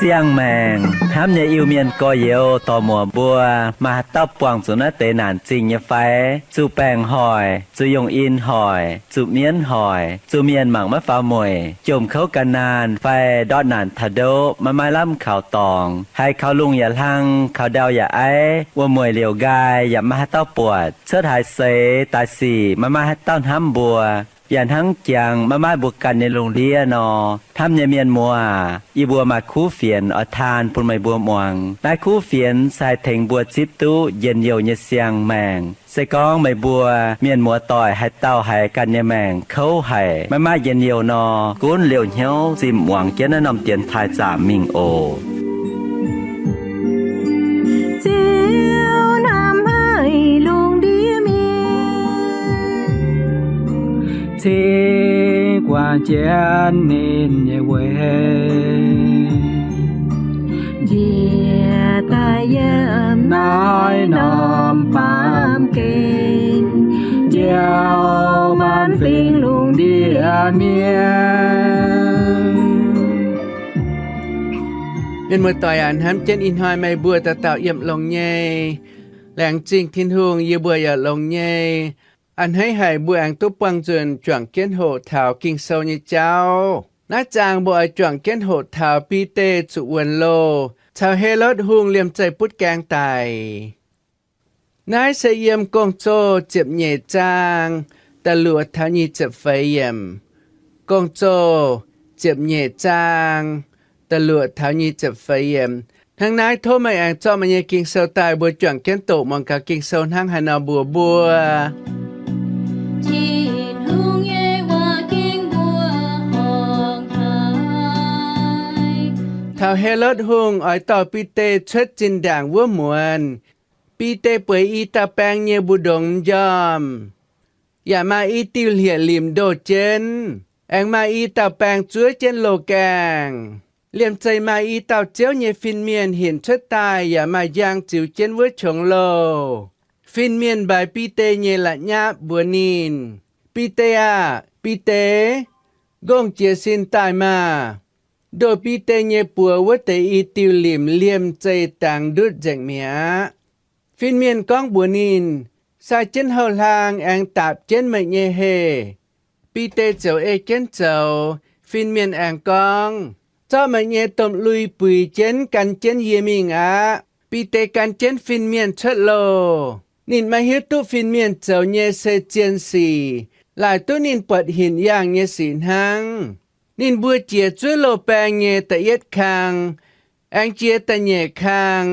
Siang-maengc hnamv nyei Iu-Mienh gorx-youz dorc-muoc mbuo, maaih haaix dauh buangh zuqc naaiv deix naanc zingh nyei fai? Zuqc baengc hoic, zuqc yongh in hoic, zuqc mienv hoic, zuqc mienh mangc maiv faaux mueic, jomc kouv gan naanh fai ndortv naanc taux ndoqv maiv maaih lamh kaux dorngx, haiz kaux lungh yaac hlang, kaux ndau yaac aiv, wuom-mueic liouc nqaai yaac maiv maaih haaix dauh buatc, cuotv haaix seix daaih sic maiv maaih haaix dauh hnamv mbuo, yaac hnangv jangx maiv maaih mbuo ganh nyei lungh ndiev nor. Hnamv nyei mienh muoz, yie mbuo maaih kuv fienx oix taan bun meih mbuo muangx. Naaiv kuv fienx se haih tengx mbuo zipv duqv njien-youh nyei siang-maengc. Se gorngv meih mbuo mienh muoz-doic haaix dauh haiz ganh nyei maengc kouv haic, maiv maaih njien-youh nor, gunv liouh hnyouv zimh muangx jienv naaiv norm dienx taaih zaamc mingh oc. Ziouv hnamv haic lungh ndiev mienh, cingx guangc jienv ninh nyei weic, njiec daaih yiem naaiv norm baamh gen, njoux maanc fingx lungh ndiev mienh. Mienh muoz-doic aac, hnamv jienv ih hnoi meih mbuo dauh dauh yiem longx nyei. Laengz zingh Tin-Hungh, yie mbuo yaac longx nyei. A'hneiv haic mbuo aengx duqv buangh nzunc juangc jienv hoqc taux Ging-Sou nyei jauv. Naaiv zaang mbuo oix juangc jienv hoqc taux Bide zuqc wuonx loh caux Helotv Hungh liemh zeih butv gaeng daic. Naaiv se yiem Gong-Zoh ziepc nyeic zaang da'luoqc taux nyic ziepc feix yiemc. Gong-Zoh ziepc nyeic zaang da'luoqc taux nyic ziepc feix yiemc. Hnangv naaiv tov meih aengx zorqv meih nyei Ging-Sou daaih, mbuo juangc jienv doqc muangx gaax Ging-Sou hnangv haaix nor mbuox mbuo. Tin-Hungh nyei waac ging mbuo horngc haic. Taux Helotv Hungh oix dorh Bide cuotv zinh ndaangc wuov muonz, Bide bueix i dauh baeng nyei mbu'ndongx m'njormh, yaac maaih i diuh hlieqv-limc ndoh jienv, aengx maaih i dauh baeng zuov jienv loh gaengh. Liemh zeih maaih i dauh Ziouv nyei fin-mienh hinc cuotv daaih yaac maaih njang ziux jienv wuov qongx loh. Fin-mienh mbaix Bide nyei la'nyapv mbuox ninh, Bide aah! Bide! Ngongh jiez sin daaih maah! Ndoh Bide nyei buoz wuov deix i diuh limc liemh zeih dangx ndutv nzengc mi'aqv. Fin-mienh gorngv mbuox ninh, Sai jienv houh hlaang aengx daapc jienv meih nyei heh. Bide ziouc ei jienv zoux. Fin-mienh aengx gorngv, Zorqv meih nyei domh lui buix jienv gan jienv yie mingh aqv. Bide gan jienv fin-mienh cuotv loh. Ninh maiv hiuv duqv fin-mienh zoux nyei se zien sic, laaic duqv ninh buatc hinc yaangh nyei sic hnangv. Ninh mbuo jiex zuov loh baeng nyei da'yietv kang, aengx jiex da'nyeic kang,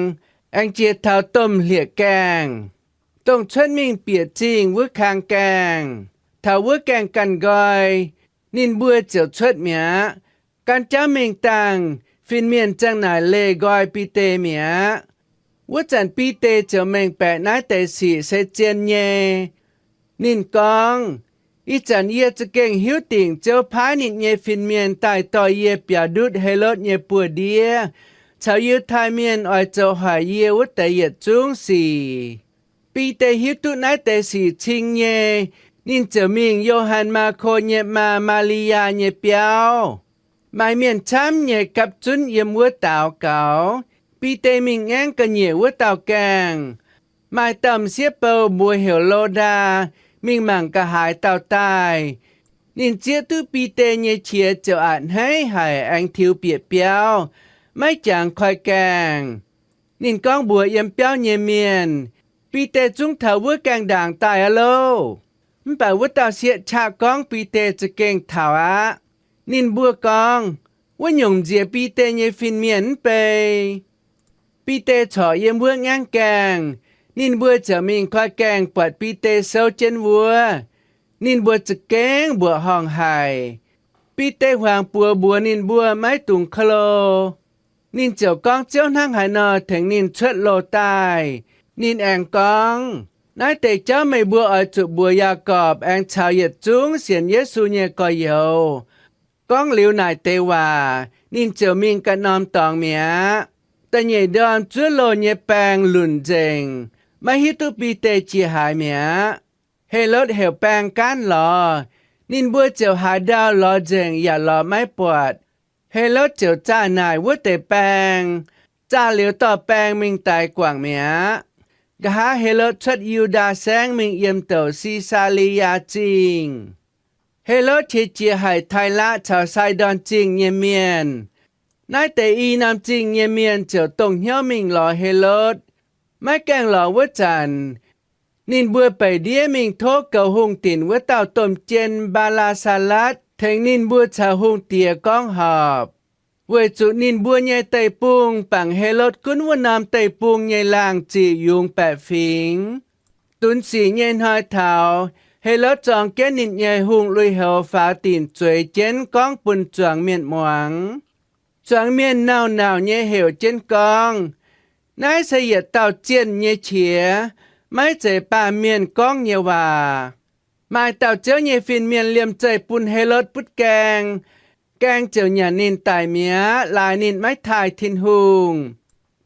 aengx jiex taux domh hlieqv-gaengh, dongh cuotv mingh bieqc zingh wuov kang gaengh. Taux wuov gaengh ganh nqoi, ninh mbuo ziouc cuotv mi'aqv. Gaanv jauv mingh dangh, fin-mienh ziang naaic leih nqoi Bide mi'aqv. Wuov zanc Bide ziouc mengh baeqc naaiv deix sic se zien nyei. Ninh gorngv, Ih zanc yie za'gengh hiuv dingc Ziouv paaiv ninh nyei fin-mienh daaih dorh yie biaux ndutv Helotv nyei buoz-ndiev caux Yiutai Mienh oix zoux hoic yie wuov deix yietc zungv sic. Bide hiuv duqv naaiv deix sic cing nyei, ninh ziouc mingh Yo^han Maako nyei maa, Maa^li^yaa, nyei biauv. Maaih mienh camv nyei gapv zunv yiem wuov daaux gaux. Bide mingh ngaengv ga'nyiec wuov dauh gaengh. Maaih dauh m'sieqv bou mbuox heuc Lo^ndaa mingh mangc ga'haaix dauh daaih. Ninh zieqv duqv Bide nyei qiex ziouc a'hneiv haic aengx tiux bieqc biauv, maiv jangx koi gaengh. Ninh gorngv mbuox yiem biauv nyei mienh, Bide zungv taux wuov gaengh ndaangc daaih aqv loh. Mv baac wuov dauh sieqv qaqv gorngv Bide za'gengh taux aqv. Ninh mbuo gorngv, Wuov nyungc nziex Bide nyei fin-mienh mv bei. Bide corc yiem wuov ngaengv gaengh, ninh mbuo ziouc mingh koi gaengh buatc Bide souv jienv wuov. Ninh mbuo za'gengh mbuoqc horngh haic. Bide huangx buoz mbuox ninh mbuo maiv dungx klo. Ninh ziouc gorngv Ziouv hnangv haaix nor tengx ninh cuotv loh daaih. Ninh aengx gorngv, Naaiv deix jauv meih mbuo oix zuqc mbuox Yaagorpc aengx caux yietc zungv sienx Yesu nyei gorx-youz. Gorngv liuz naaic deix waac, ninh ziouc mingh ganh norm dorngx mi'aqv. Da'nyeic ndorm zuov loh nyei baeng lunc nzengc, maiv hiuv duqv Bide jiex haaix mi'aqv. Helotv heuc baeng gaanv lorz, ninh mbuo ziouc haaix ndau lorz nzengc yaac lorz maiv buatc. Helotv ziouc zaah naaic wuov deix baeng. Zaah liuz dorh baeng mingh daix guangc mi'aqv. Nqa'haav Helotv cuotv Yu^ndaa Saengv mingh yiem douc Si^saa^li^yaa Zingh. Helotv qiex jiez haic Tailaqv caux Sai^ndorn Zingh nyei mienh. Naaiv deix i norm zingh nyei mienh ziouc dongh hnyouv mingh lorz Helotv. Maiv gaengh lorz wuov zanc, ninh mbuo beic ndiev mingh tov goux hungh dinc wuov dauh domh jien, Mbaa^laa^saa^latv, tengx ninh mbuo caux hungh diex gorngv horpc, weic zuqc ninh mbuo nyei deic-bung bangc Helotv gunv wuov norm deic-bung nyei laangh ziqc yungz baeqc fingx. Dunx sic nyei hnoi taux, Helotv zorng jienv ninh nyei hungh lui-houx faaux dinc zueiz jienv gorngv bun zuangx mienh muangx. Zuangx mienh nauc-nauc nyei heuc jienv gorngv, Naaiv se yietc dauh zienh nyei qiex, maiv zeiz baamh mienh gorngv nyei waac. Maaih dauh Ziouv nyei fin-mienh liemh zeih bun Helotv butv gaeng. Gaeng ziouc nyanc ninh daic mi'aqv, laaix ninh maiv taaih Tin-Hungh.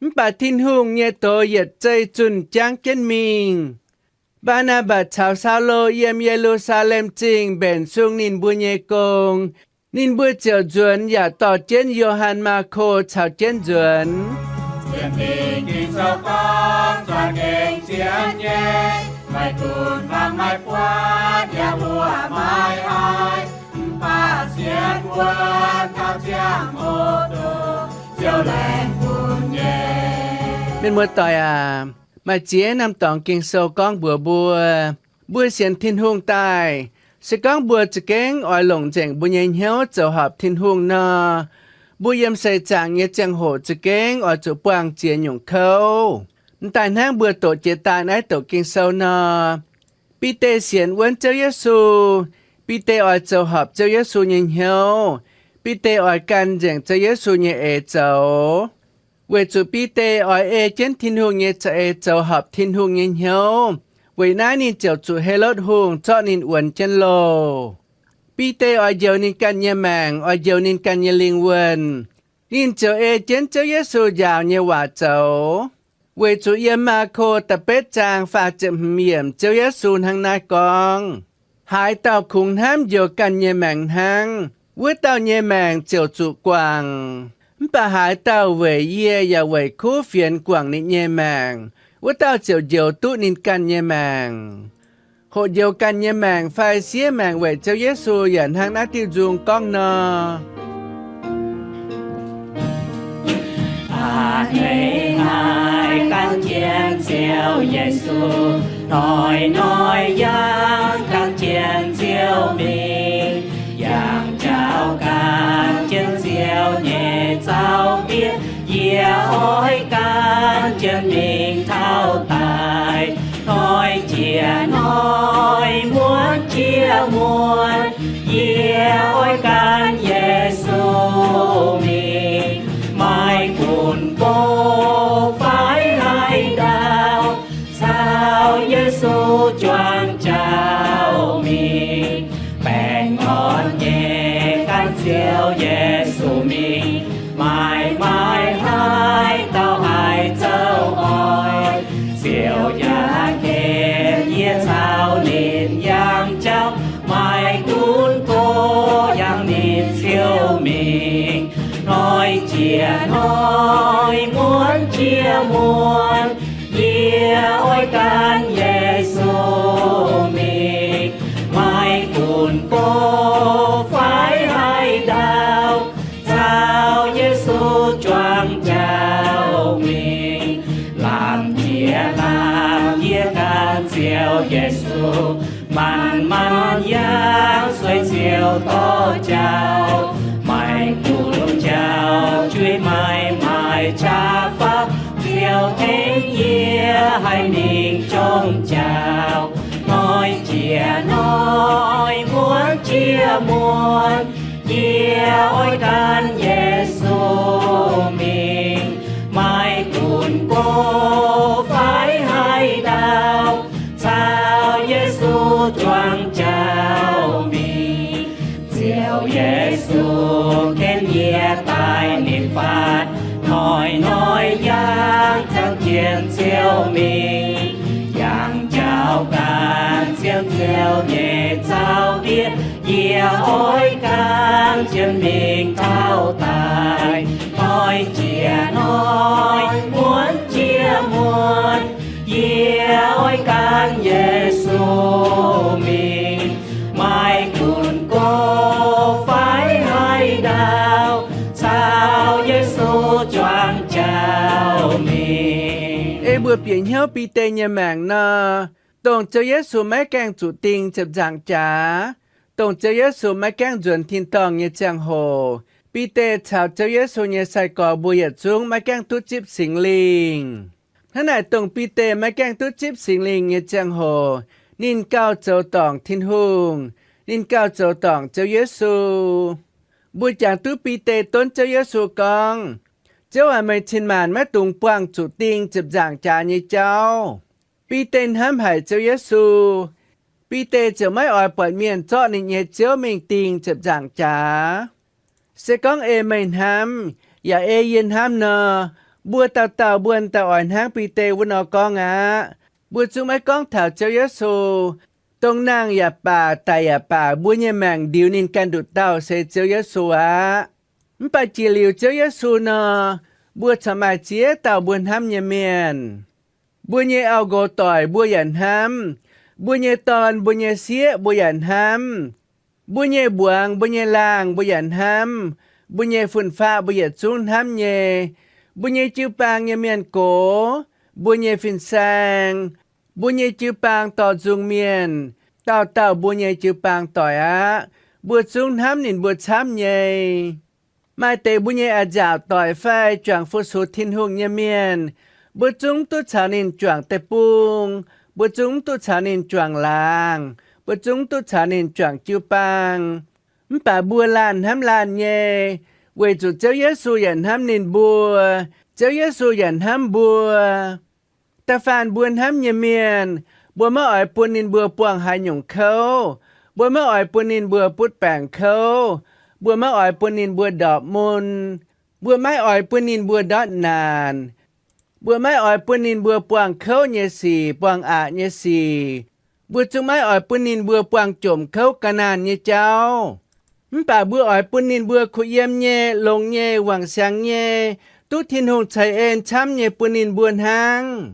Mv baac Tin-Hungh nyei doz yietc zei zunh jangv jienv mingh. Mbaa^naa^mbatc caux Saulo yiem Ye^lu^saa^lem Zingh mbenc sung ninh mbuo nyei gong. Ninh mbuo ziouc nzuonx yaac dorh jienv Yo^han Maako caux jienv nzuonx. Mienh muoz-doic aac, maaih ziex norm dorngx Ging-Sou gorngv mbuox mbuo, mbuo sienx Tin-Hungh daaih, se gorngv mbuo za'gengh oix longc nzengc mbuo nyei hnyouv zoux horpc Tin-Hungh nor, mbuo yiem seix zaangc nyei ziangh hoc za'gengh oix zuqc buangh ziex nyungc kouv. M'daaih hnangv mbuo doqc jiex daaih naaiv douc Ging-Sou nor, Bide sienx wuonv Ziouv Yesu. Bide oix zoux horpc Ziouv Yesu nyei hnyouv. Bide oix gan nzengc Ziouv Yesu nyei eix zoux, weic zuqc Bide oix ei jienv Tin-Hungh nyei za'eix zoux horpc Tin-Hungh nyei hnyouv. Weic naaiv ninh ziouc zuqc Helotv Hungh zorqv ninh wuonx jienv loh. Bide oix njoux ninh ganh nyei maengc, oix njoux ninh ganh nyei lingh wuonh. Ninh ziouc ei jienv Ziouv Yesu njaaux nyei waac zoux, weic zuqc yiem Maako da'betv zaang faah ziepc hmz yiemc Ziouv Yesu hnangv naaiv gorngv, Haaix dauh kungx hnamv njoux ganh nyei maengc hnangv, wuov dauh nyei maengc ziouc zuqc guangc. Mv baac haaix dauh weic yie yaac weic kuv fienx guangc ninh nyei maengc, wuov dauh ziouc njoux duqv ninh ganh nyei maengc. Hoqc njoux ganh nyei maengc fai siev maengc weic Ziouv Yesu yaac hnangv naaiv diuh nzung gorngv nor. A'hneiv haiz gan jienv Ziouv Yesu, hnoi-hnoi yangh gan jienv Ziouv mingh, yangh njaaux gan jienv Ziouv nyei zaux-ndiev. Yie oix gan jienv mingh taux daaih, hnoi jiex hnoi, muonz jiex muonz, yie oix gan Yesu mingh. Maaih gunv go fai haaix ndau, caux Yesu juangc jauv mingh. Baengh orn nyei gan Ziouv Yesu mingh, maaih maaih haaix dauh haih zoux oix. Ziouv yaac ken yie caux ninh yangh jauv, maaih gunv go yangh ninh ciouv mingh. Hnoi jiex hnoi, muonz jiex muonz, yie oix gan Yesu mingh. Maaih gunv go fai haaix ndau, caux Yesu juangc jauv mingh. Lamh jiex lamh yie gan Ziouv Yesu, manc-manc yangh sueih Ziouv dorh jauv. Maaih gunv jauv juiv maaih maaih qaqv faaux, Ziouv tengx yie haih mingh jomc jauv. Hnoi jiex hnoi, muonz jiex muonz, yie oix gan Yesu mingh. Maaih gunv go fai haaix ndau, caux Yesu juangc jauv mingh. Ziouv Yesu ken yie daaih ninh fatv, hnoi-hnoi yangh gan jienv Ziouv mingh, yangh njaaux gan jienv Ziouv nyei zaux-ndiev. Yie oix gan jienv mingh taux daaih. Mbuo bieqc hnyouv Bide nyei maengc nor, dongh Ziouv Yesu maiv gaengh zuqc ding ziepc nzaangc jaax, dongh Ziouv Yesu maiv gaengh nzuonx tin-dorngh nyei ziangh hoc, Bide caux Ziouv Yesu nyei sai-gorx mbuo yietc zungv maiv gaengh duqv zipv Singx Lingh. Hnangv naaic, dongh Bide maiv gaengh duqv zipv Singx Lingh nyei ziangh hoc, ninh gauh zoux dorngc Tin-Hungh, ninh gauh zoux dorngc Ziouv Yesu. Mbuo jangx duqv Bide donv Ziouv Yesu gorngv, Ziouv aac, meih cin-maanc maiv dungx buangh zuqc ding ziepc nzaangc jaax nyei jauv. Bide hnamv haic Ziouv Yesu. Bide ziouc maiv oix buatc mienh zorqv ninh nyei Ziouv mingh ding ziepc nzaangc jaax. Se gorngv ei meih hnamv, yaac ei yie hnamv nor, mbuo dauh dauh mbuo daaih oix hnangv Bide wuov nor gorngv aqv. Mbuo zungv maiv gorngv taux Ziouv Yesu. Dongh nangh yaac baac daic yaac baac, mbuo nyei maengc ndiux ninh ganh nduqc dauh se Ziouv Yesu aqv. Mv baac jiex liuz Ziouv Yesu nor, mbuo corc maaih ziex dauh mbuo hnamv nyei mienh. Mbuo nyei auv-nqox doic mbuo yaac hnamv. Mbuo nyei dorn, mbuo nyei sieqv mbuo yaac hnamv. Mbuo nyei mbuangz, mbuo nyei laangh mbuo yaac hnamv. Mbuo nyei fun-faqv mbuo yietc zungv hnamv nyei. Mbuo nyei jiu-baang nyei mienh gox, mbuo nyei fin-saeng, mbuo nyei jiu-baang dorh nzung mienh, dauh dauh mbuo nyei jiu-baang doic aqv. Mbuo zungv hnamv ninh mbuo camv nyei. Maaih deix mbuo nyei a'nziaauc doic fai juangc fu-sux Tin-Hungh nyei mienh, mbuo zungv mv duqv caux ninh juangc deic-bung, mbuo zungv mv duqv caux ninh juangc laangz, mbuo zungv mv duqv caux ninh juangc jiu-baang. Mv baac mbuo laanh hnamv laanh nyei, weic zuqc Ziouv Yesu yaac hnamv ninh mbuo, Ziouv Yesu yaac hnamv mbuo. Da'faanh mbuo hnamv nyei mienh, mbuo maiv oix bun ninh mbuo buangh haaix nyungc kouv. Mbuo maiv oix bun ninh mbuo butv baengc kouv. Mbuo maiv oix bun ninh mbuo ndorpc mun. Mbuo maiv oix bun ninh mbuo ndortv naanc. Mbuo maiv oix bun ninh mbuo buangh kouv nyei sic, buangh aqc nyei sic. Mbuo zungv maiv oix bun ninh mbuo buangh jomc kouv ga'naanh nyei jauv. Mv baac mbuo oix bun ninh mbuo kuh yiem nyei, longx nyei, wangc siangx nyei, duqv Tin-Hungh ceix en camv nyei bun ninh mbuo hnangv.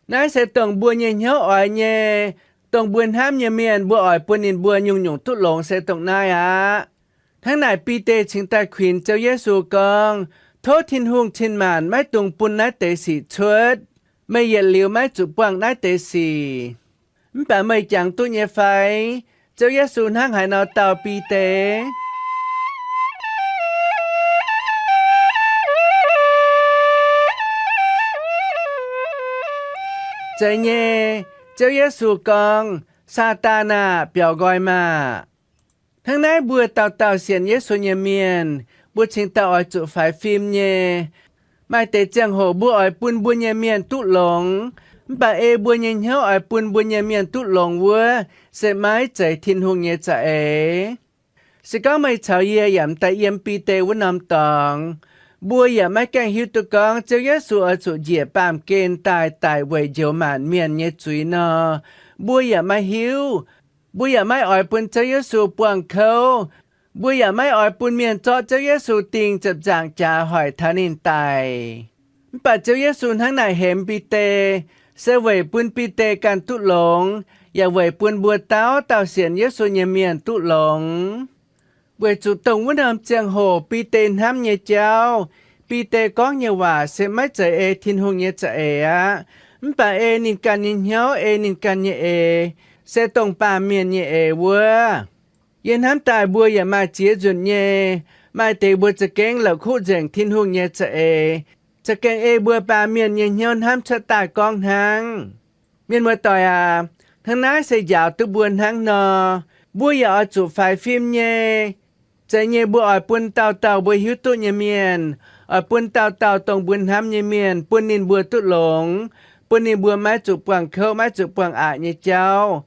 Naaiv se dongh mbuo nyei hnyouv oix nyei, dongh mbuo hnamv nyei mienh mbuo oix bun ninh mbuo nyungc-nyungc duqv longx se dongh naaiv aqv. Hnangv naaic Bide cingx daaih kuinx Ziouv Yesu gorngv, Tov Tin-Hungh cin-maanc maiv dungx bun naaiv deix sic cuotv. Meih yietc liuz maiv zuqc buangh naaiv deix sic. Mv baac meih jangx duqv nyei fai? Ziouv Yesu hnangv haaix nor dau Bide? Zeiz nyei, Ziouv Yesu gorngv, Saadaan aah! Biaux nqoi maah! Hnangv naaiv mbuo dauh dauh sienx Yesu nyei mienh, mbuo cingx daaih oix zuqc faix fim nyei. Maaih deix ziangh hoc mbuo oix bun mbuo nyei mienh duqv longx, mv baac ei mbuo nyei hnyouv oix bun mbuo nyei mienh duqv longx wuov, se maiv zeiz Tin-Hungh nyei za'eix. Se gorngv meih caux yie yaac m'daaih yiem Bide wuov norm dorngx, mbuo yaac maiv gaengh hiuv duqv gorngv Ziouv Yesu oix zuqc njiec baamh gen daaih daic weic njoux maanc mienh nyei zuiz nor, mbuo yaac maiv hiuv. Mbuo yaac maiv oix bun Ziouv Yesu buangh kouv. Mbuo yaac maiv oix bun mienh zorqv Ziouv Yesu dingh ziepc nzaangc jaax hoic taux ninh daic. Mv baac Ziouv Yesu hnangv naaic hemx Bide, se weic bun Bide ganh duqv longx, yaac weic bun mbuo dauh dauh sienx Yesu nyei mienh duqv longx. Weic zuqc dongh wuov norm ziangh hoc Bide hnamv nyei jauv, Bide gorngv nyei waac se maiv zeiz ei Tin-Hungh nyei za'eix aqv. Mv baac ei ninh ganh nyei hnyouv, ei ninh ganh nyei eix, se dongh baamh mienh nyei eix wuov. Yie hnamv daaih mbuo yaac maaih ziex nzunc nyei, maaih deix mbuo za'gengh la'kuqv nzengc Tin-Hungh nyei za'eix, za'gengh ei mbuo baamh mienh nyei hnyouv hnamv cuotv daaih gorngv hnangv. Mienh muoz-doic aac, hnangv naaiv se njaaux duqv mbuo hnangv nor, mbuo yaac oix zuqc faix fim nyei. Zeiz nyei mbuo oix bun dauh dauh mbuo hiuv duqv nyei mienh, oix bun dauh dauh dongh mbuo hnamv nyei mienh, bun ninh mbuo duqv longx, bun ninh mbuo maiv zuqc buangh kouv, maiv zuqc buangh aqc nyei jauv.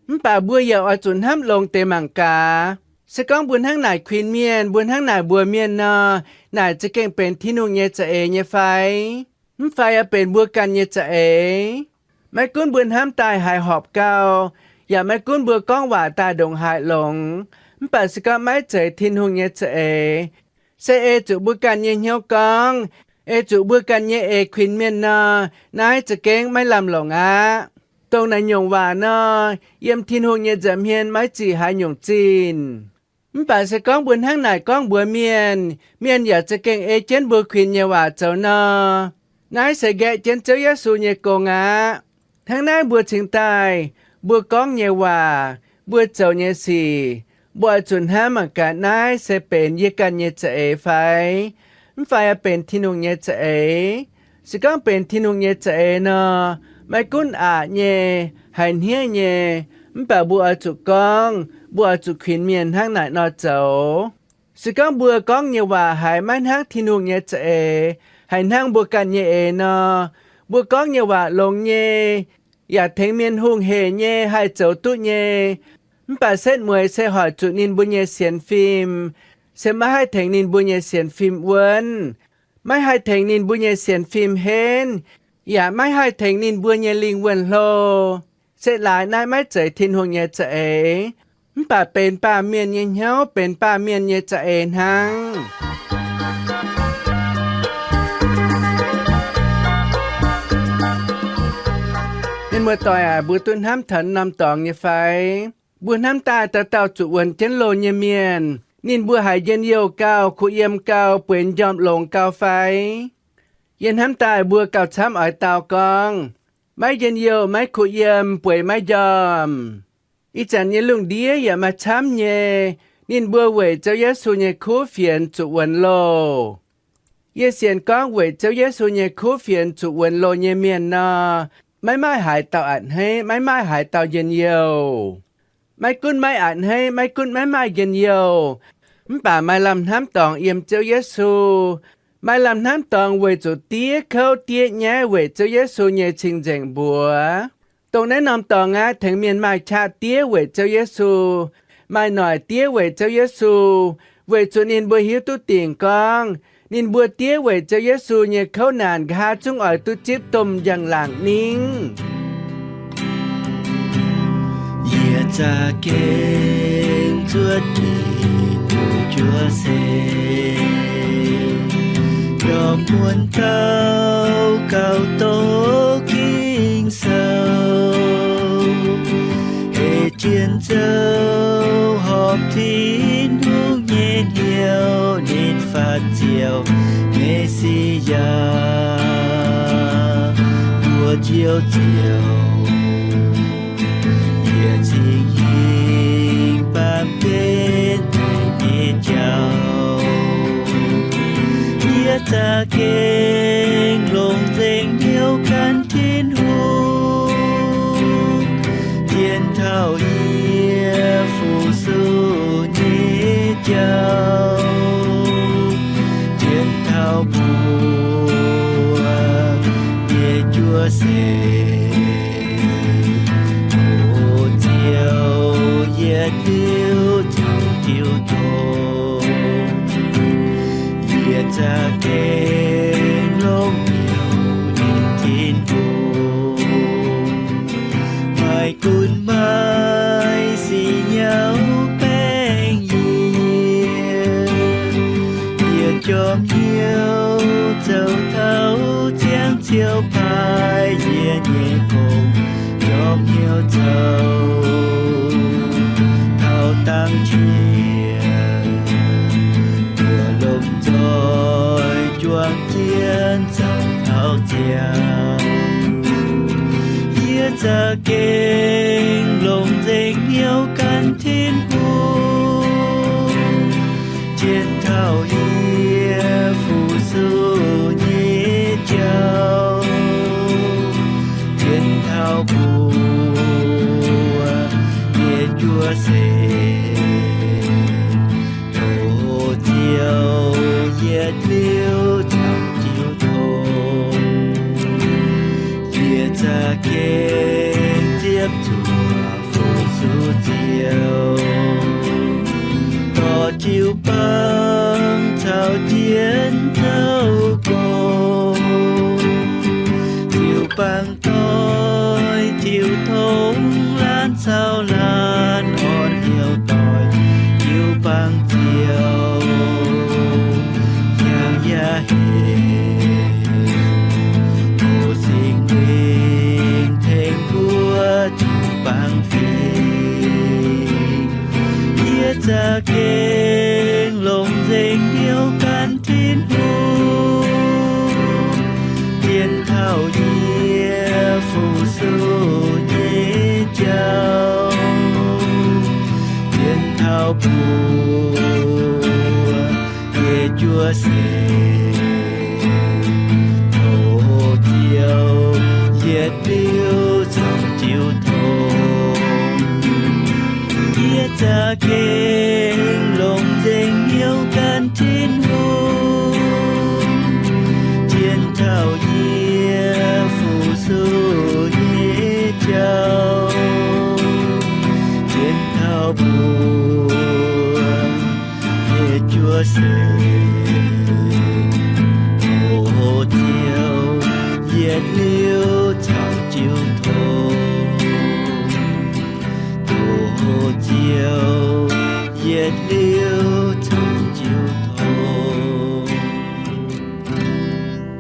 Mv baac mbuo yaac oix zuqc hnamv longx deix mangc gaax. Se gorngv mbuo hnangv naaic kuinx mienh, mbuo hnangv naaic mbuox mienh nor, naaic za'gengh benx Tin-Hungh nyei za'eix nyei fai? Mv fai oix benx mbuo ganh nyei za'eix? Maiv gunv mbuo hnamv daaih haiz horpc gau, yaac maiv gunv mbuo gorngv waac daaih ndongc haaix longx, mv baac se gorngv maiv zeiz Tin-Hungh nyei za'eix, se ei zuqc mbuo ganh nyei hnyouv gorngv, ei zuqc mbuo ganh nyei eix kuinx mienh nor, naaiv za'gengh maiv lamh longc aqv. Dongh naaic nyungc waac nor, yiem Tin-Hungh nyei nza'hmien maiv zic haaix nyungc zinh. Mv baac se gorngv mbuo hnangv naaic gorngv mbuox mienh, mienh yaac za'gengh ei jienv mbuo kuinx nyei waac zoux nor, Naaiv se nqaeqv jienv Ziouv Yesu nyei gong aqv. Hnangv naaiv mbuo cingx daaih, mbuo gorngv nyei waac, mbuo zoux nyei sic, mbuo oix zuqc hnamv mangc gaax naaiv se benx yie ganh nyei za'eix fai mv fai benx Tin-Hungh nyei za'eix. Se gorngv benx Tin-Hungh nyei za'eix nor, maiv gunv aqc nyei, haiz hniev nyei, mv baac mbuo oix zuqc gorngv, mbuo oix zuqc kuinx mienh hnangv naaic nor zoux. Se gorngv mbuo gorngv nyei waac haiz maiv hnangv Tin-Hungh nyei za'eix, haiz hnangv mbuo ganh nyei eix nor, mbuo gorngv nyei waac longx nyei, yaac tengx mienh hungh heic nyei, haih zoux duqv nyei, mv baac setv mueiz se hoic zuqc ninh mbuo nyei sienx fim, se maiv haih tengx ninh mbuo nyei sienx fim wuonv, maiv haih tengx ninh mbuo nyei sienx fim henv, yaac maiv haih tengx ninh mbuo nyei lingh wuonh hlo. Se laaix naaiv maiv zeiz Tin-Hungh nyei za'eix, mv baac benx baamh mienh nyei hnyouv, benx baamh mienh nyei za'eix hnangv. Mienh muoz-doic aac, mbuo duqv hnamv taux norm dorngx nyei fai? Mbuo hnamv daaih dauh dauh zuqc wuonx jienv loh nyei mienh, ninh mbuo haiz njien-youh gauh, kuh yiem gauh, bueix m'njormh longx gauh fai? Yie hnamv daaih mbuo gauh camv oix dau gorngv, maiv njien-youh, maiv kuh yiem, bueix maiv njormh. Ih zanc nyei lungh ndiev yaac maaih camv nyei, ninh mbuo weic Ziouv Yesu nyei kuv fienx zuqc wuonx loh. Yie sienx gorngv weic Ziouv Yesu nyei kuv fienx zuqc wuonx loh nyei mienh nor, maiv maaih haaix dauh a'hneiv, maiv maaih haaix dauh njien-youh. Maiv gunv maiv a'hneiv, maiv gunv maiv maaih njien-youh, mv baac maaih lamh hnamv dorngx yiem Ziouv Yesu. Maaih lamh hnamv dorngx weic zuqc diev kouv diev nyaiv weic Ziouv Yesu nyei cing-nzengc mbuox. Dongh naaiv norm dorngx aqv, tengx mienh maaih qaqv diev weic Ziouv Yesu, maaih noic diev weic Ziouv Yesu, weic zuqc ninh mbuo hiuv duqv dingc gorngv ninh mbuo diev weic Ziouv Yesu nyei kouv naanc nqa'haav zungv oix duqv zipv domh njang-laangc ningv. Yie za'gengh zuov Giduc juov seix, yaac muonz dauh gauh doqc Ging-Sou, ei jienv Ziouv horpc Tin-Hungh nyei hnyouv, ninh faatv Ziouv Me^si^yaa, mbuo Ziouv Ziouv. Yie cingx hingh baamh gen daic nyei jauv. Yie za'gengh longc nzengc hnyouv gan Tin-Hungh, dien taux yie fu-sux nyei jauv, dien taux mbuo nyei juov seix. O Ziouv, yietc liuz ziouc jiu tong. Yie za'gengh longc hnyouv ninh Tin-Hungh, maiv gunv maaih sic nyauv baengh yie. Yie jorm hnyouv zoux taux ziangh Ziouv paaiv yie nyei gong, jorm hnyouv zoux taux dangh qiex, mbuox lomh nzoih juang jienv zoux taux ziangh. Yie za'gengh longc nzengc hnyouv gan Tin-Hungh, dien taux yie fu-sux nyei jauv, dien taux mbuo nyei juov seix. O Ziouv, yietc liuz ziouc jiu tong. Yie za'gengh ziepc zuoqc fu-sux Ziouv, dorh jiu-baang caux jienv zoux gong. Jiu-baang doix jiu tong, laanh caux laanh orn hnyouv doix jiu-baang Ziouv. Yangh yaac hec, O Singx Lingh, tengx mbuo jiu-baang fingx. Yie za'gengh longc nzengc hnyouv gan Tin-Hungh, dien Tov Ziouv, yietc liuz caux jiu tov. Tov Ziouv, yietc liuz caux jiu tov.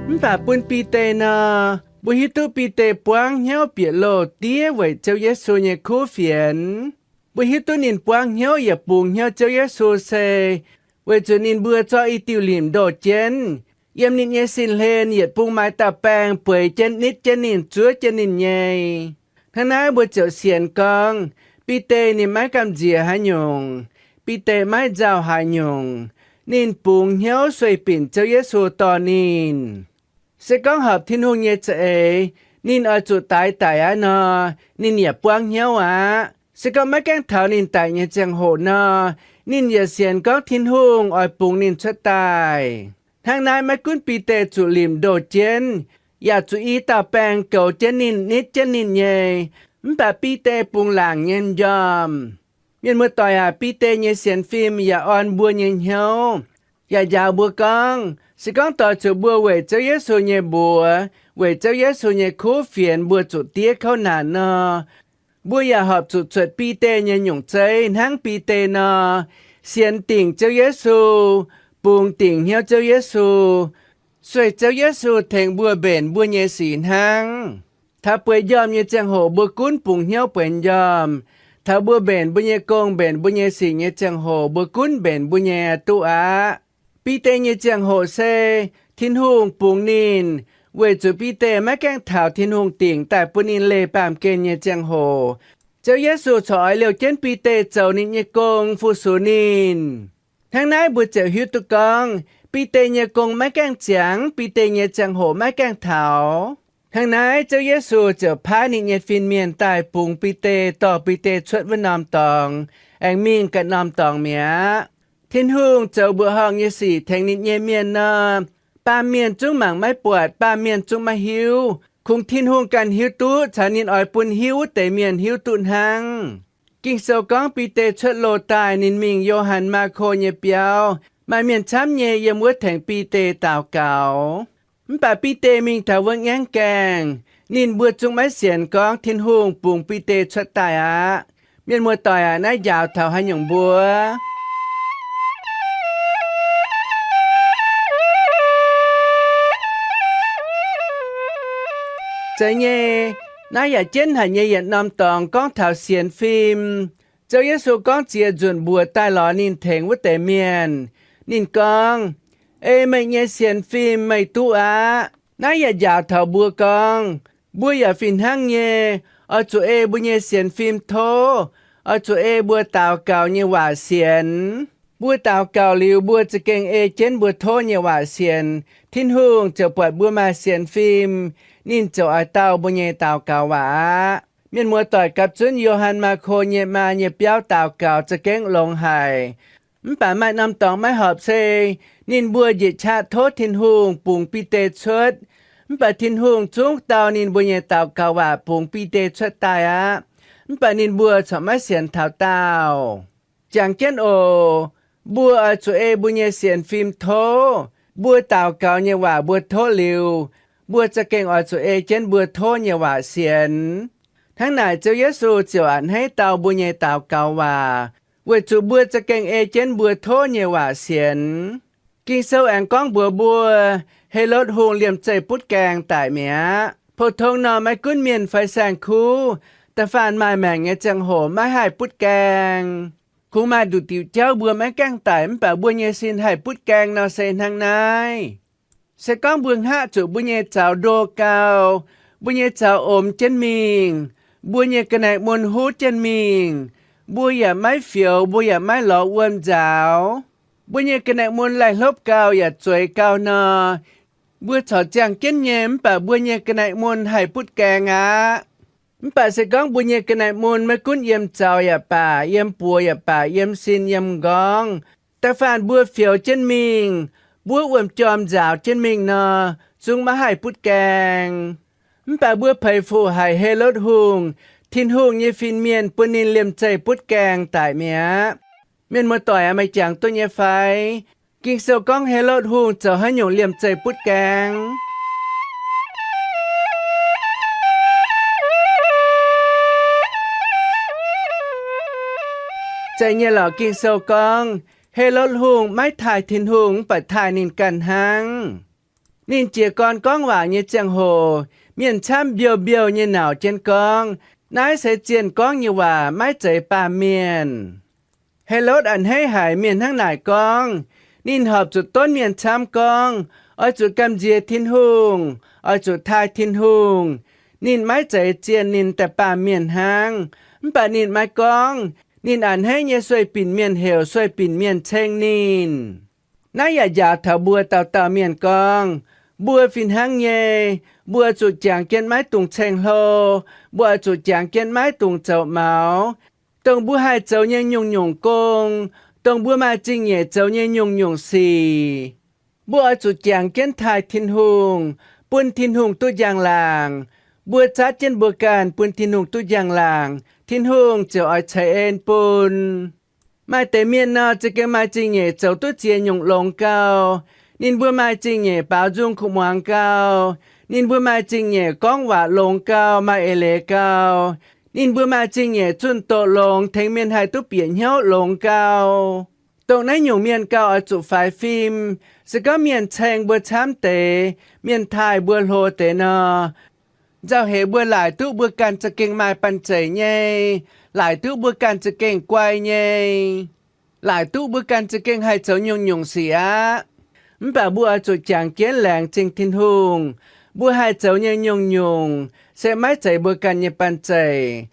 Mv baac bun Bide nor, mbuo hiuv duqv Bide buangv hnyouv bieqc loh diev weic Ziouv Yesu nyei kuv fienx. Mbuo hiuv duqv ninh buangv hnyouv yaac bungx hnyouv Ziouv Yesu se weic zuqc ninh mbuo zorqv i diuh limc ndoh jienv, yiem ninh nyei sin-hlen yietc bung maaih dauh baeng bueix jienv nitv jienv ninh, zuov jienv ninh nyei. Hnangv naaiv mbuo ziouc sienx gorngv Bide ninh maiv gamh nziex haaix nyungc, Bide maiv nzauh haaix nyungc, ninh bungx hnyouv sueih binc Ziouv Yesu dorh ninh. Se gorngv horpc Tin-Hungh nyei za'eix, ninh oix zuqc daix daic aqv nor, ninh yaac buangv hnyouv aqv. Se gorngv maiv gaengh taux ninh daic nyei ziangh hoc nor, ninh yaac sienx gorngv Tin-Hungh oix bungx ninh cuotv daaih. Hnangv naaiv maiv gunv Bide zuqc limc ndoh jienv, yaac zuqc i dauh baeng goux jienv ninh, nitv jienv ninh nyei, mv baac Bide bungx laangc nyei m'njormh. Mienh muoz-doic aac, Bide nyei sienx fim yaac orn mbuo nyei hnyouv, yaac njaaux mbuo gorngv, se gorngv doix zuqc mbuo weic Ziouv Yesu nyei mbuox, weic Ziouv Yesu nyei kuv fienx mbuo zuqc diev kouv naanc nor, mbuo yaac horpc zuqc cuotv Bide nyei nyungc zeiv hnangv Bide nor, sienx dingc Ziouv Yesu, bungx dingc hnyouv Ziouv Yesu, sueih Ziouv Yesu tengx mbuo mbenc mbuo nyei sic hnangv. Taux bueix njormh nyei ziangh hoc mbuo gunv bungx hnyouv bueix njormh. Taux mbuo mbenc mbuo nyei gong, mbenc mbuo nyei sic nyei ziangh hoc mbuo gunv mbenc mbuo nyei duqv aqv. Bide nyei ziangh hoc se Tin-Hungh bungx ninh, weic zuqc Bide maiv gaengh taux Tin-Hungh dingc daaih bun ninh leih baamh gen nyei ziangh hoc, Ziouv Yesu corc oix liouh jienv Bide zoux ninh nyei gong fu-sux ninh. Hnangv naaiv mbuo ziouc hiuv duqv gorngv Bide nyei gong maiv gaengh ziangx, Bide nyei ziangh hoc maiv gaengh taux. Hnangv naaiv Ziouv Yesu ziouc paaiv ninh nyei fin-mienh daaih bungx Bide, dorh Bide cuotv wuov norm dorngx, aengx mingh ganh norm dorngx mi'aqv. Tin-Hungh zoux mbuoqc horngh nyei sic tengx ninh nyei mienh nor, baamh mienh zungv mangc maiv buatc, baamh mienh zungv maiv hiuv. Kungx Tin-Hungh ganh hiuv duqv caux ninh oix bun hiuv wuov deix mienh hiuv duqv hnangv. Ging-Sou gorngv Bide cuotv loh daaih, ninh mingh Yo^han Maako nyei biauv, maaih mienh camv nyei yiem wuov tengx Bide daux gaux. Mv baac Bide mingh taux wuov ngaengv gaengh, ninh mbuo zungv maiv sienx gorngv Tin-Hungh bungx Bide cuotv daaih aqv. Mienh muoz-doic aac, naaiv njaaux taux haaix nyungc mbuo? Zeiz nyei, naaiv yaac jienv haic nyei yietc norm dorngx gorngv taux sienx fim. Ziouv Yesu gorngv ziex nzunc mbuox daaih lorz ninh tengx wuov deix mienh. Ninh gorngv, Ei meih nyei sienx fim meih duqv aqv. Naaiv yaac njaaux taux mbuo gorngv, mbuo yaac fih hnangv nyei, oix zuqc ei mbuo nyei sienx fim tov, oix zuqc ei mbuo daux gaux nyei waac sienx. Mbuo daux gaux liuz, mbuo za'gengh ei jienv mbuo tov nyei waac sienx, Tin-Hungh ziouc buatc mbuo maaih sienx fim, ninh ziouc oix dau mbuo nyei daux gaux waac aqv. Mienh muoz-doic gapv zunv Yo^han Maako nyei maa nyei biauv daux gaux za'gengh longx haic. Mv baac maaih norm dorngx maiv horpc se ninh mbuo njiec qaqv tov Tin-Hungh bungx Bide cuotv. Mv baac Tin-Hungh zungv dau ninh mbuo nyei daux gaux waac bungx Bide cuotv daaih aqv. Mv baac ninh mbuo corc maiv sienx taux daauh. Jangx jienv oc. Mbuo oix zuqc ei mbuo nyei sienx fim tov. Mbuo daux gaux nyei waac mbuo tov liuz, mbuo za'gengh oix zuqc ei jienv mbuo tov nyei waac sienx. Hnangv naaic Ziouv Yesu ziouc a'hneiv dau mbuo nyei daux gaux waac, weic zuqc mbuo za'gengh ei jienv mbuo tov nyei waac sienx. Ging-Sou aengx gorngv mbuox mbuo, Helotv Hungh liemh zeih butv gaengh daic mi'aqv. Pou-tong nor, maiv gunv mienh fai saeng-kuv, da'faanh maaih maengc nyei ziangh hoc maiv haih butv gaeng. Kungx maaih nduqc diuc jauv mbuo maiv gaengh daic, mv baac mbuo nyei sin haih butv gaeng nor se hnangv naaiv. Se gorngv mbuo hngaqv zuqc mbuo nyei zaux ndo gau, mbuo nyei zaux omx jienv mingh, mbuo nyei ga'naaiv mun huv jienv mingh, mbuo yaac maiv fioux, mbuo yaac maiv lorz wuom nzaaux, mbuo nyei ga'naaiv mun laih hlopv gau yaac zueiz gau nor, mbuo corc ziangh jienv nyei, mv baac mbuo nyei ga'naaiv mun haih butv gaeng aqv. Mv baac se gorngv mbuo nyei ga'naaiv mun maiv gunv yiem zaux yaac baac, yiem buoz yaac baac, yiem sin yiem m'nqorngv, da'faanh mbuo fioux jienv mingh, mbuo wuom-jorm nzaaux jienv mingh nor, zungv maiv haih butv gaeng. Mv baac mbuo peix fuc haic Helotv Hungh, Tin-Hungh nyei fin-mienh, bun ninh liemh zeih butv gaeng daic mi'aqv. Mienh muoz-doic aac, meih jangx duqv nyei fai? Ging-Sou gorngv Helotv Hungh zoux haaix nyungc liemh zeih butv gaengh? Zeiz nyei lorqc. Ging-Sou gorngv, Helotv Hungh maiv taaih Tin-Hungh mv baac taaih ninh ganh hnangv. Ninh jiez gorn gorngv waac nyei ziangh hoc, mienh camv mbiouh mbiouh nyei nauc jienv gorngv, naaiv se zienh gorngv nyei waac, maiv zeiz baamh mienh. Helotv a'hneiv haic mienh hnangv naaic gorngv. Ninh horpc zuqc donv mienh camv gorngv, oix zuqc gamh nziex Tin-Hungh, oix zuqc taaih Tin-Hungh. Ninh maiv zeiz zienh, ninh daaih baamh mienh hnangv. Mv baac ninh maiv gorngv. Ninh a'hneiv nyei sueih binc mienh heuc, sueih binc mienh ceng ninh. Naaiv yaac njaaux taux mbuo dauh dauh mienh gorngv, mbuo fih hnangv nyei, mbuo oix zuqc jangx jienv maiv dungx ceng-hlo, mbuo oix zuqc jangx jienv maiv dungx zoux maux. Dongh mbuo haih zoux nyei nyungc-nyungc gong, dongh mbuo maaih zingh nyeic zoux nyei nyungc-nyungc sic, mbuo oix zuqc jangx jienv taaih Tin-Hungh, bun Tin-Hungh duqv njang-laangc. Mbuo zatv jienv mbuo ganh bun Tin-Hungh duqv njang-laangc, Tin-Hungh ziouc oix ceix en bun. Maaih deix mienh nor, za'gengh maaih zingh nyeic zoux duqv ziex nyungc longx gau. Ninh mbuo maaih zingh nyeic baaux nzung kuv muangx gau. Ninh mbuo maaih zingh nyeic gorngv waac longx gau, maaih eix leiz gau. Ninh mbuo maaih zingh nyeic zunh doqc longx, tengx mienh haih duqv bieqc hnyouv longx gau. Dongh naaiv nyungc mienh gauh oix zuqc faix fim. Se gorngv mienh ceng mbuo camv deix, mienh taaih mbuo hlo deix nor, nzauh heix mbuo laaic duqv mbuo ganh za'gengh maaih banh zeic nyei, laaic duqv mbuo ganh za'gengh guai nyei, laaic duqv mbuo ganh za'gengh haih zoux nyungc-nyungc sic aqv. Mv baac mbuo oix zuqc jangx jienv laengz zingh Tin-Hungh. Mbuo haih zoux nyei nyungc-nyungc se maiv zeiz mbuo ganh nyei banh zeic.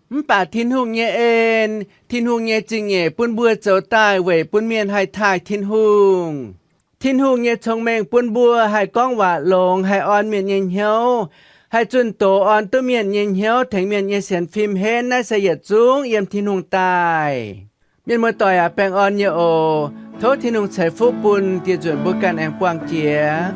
Mv baac Tin-Hungh nyei en, Tin-Hungh nyei zingh nyeic bun mbuo zoux daaih weic bun mienh haih taaih Tin-Hungh. Tin-Hungh nyei cong-mengh bun mbuo haih gorngv waac longx, haih orn mienh nyei hnyouv, haih zunh doz orn duqv mienh nyei hnyouv, tengx mienh nyei sienx fim henv. Naaiv se yietc zungv yiem Tin-Hungh daaih. Mienh muoz-doic aac, baengh orn nyei oc. Tov Tin-Hungh ceix fuqv bun dieh nzunc mbuo ganh aengx buangh jiex.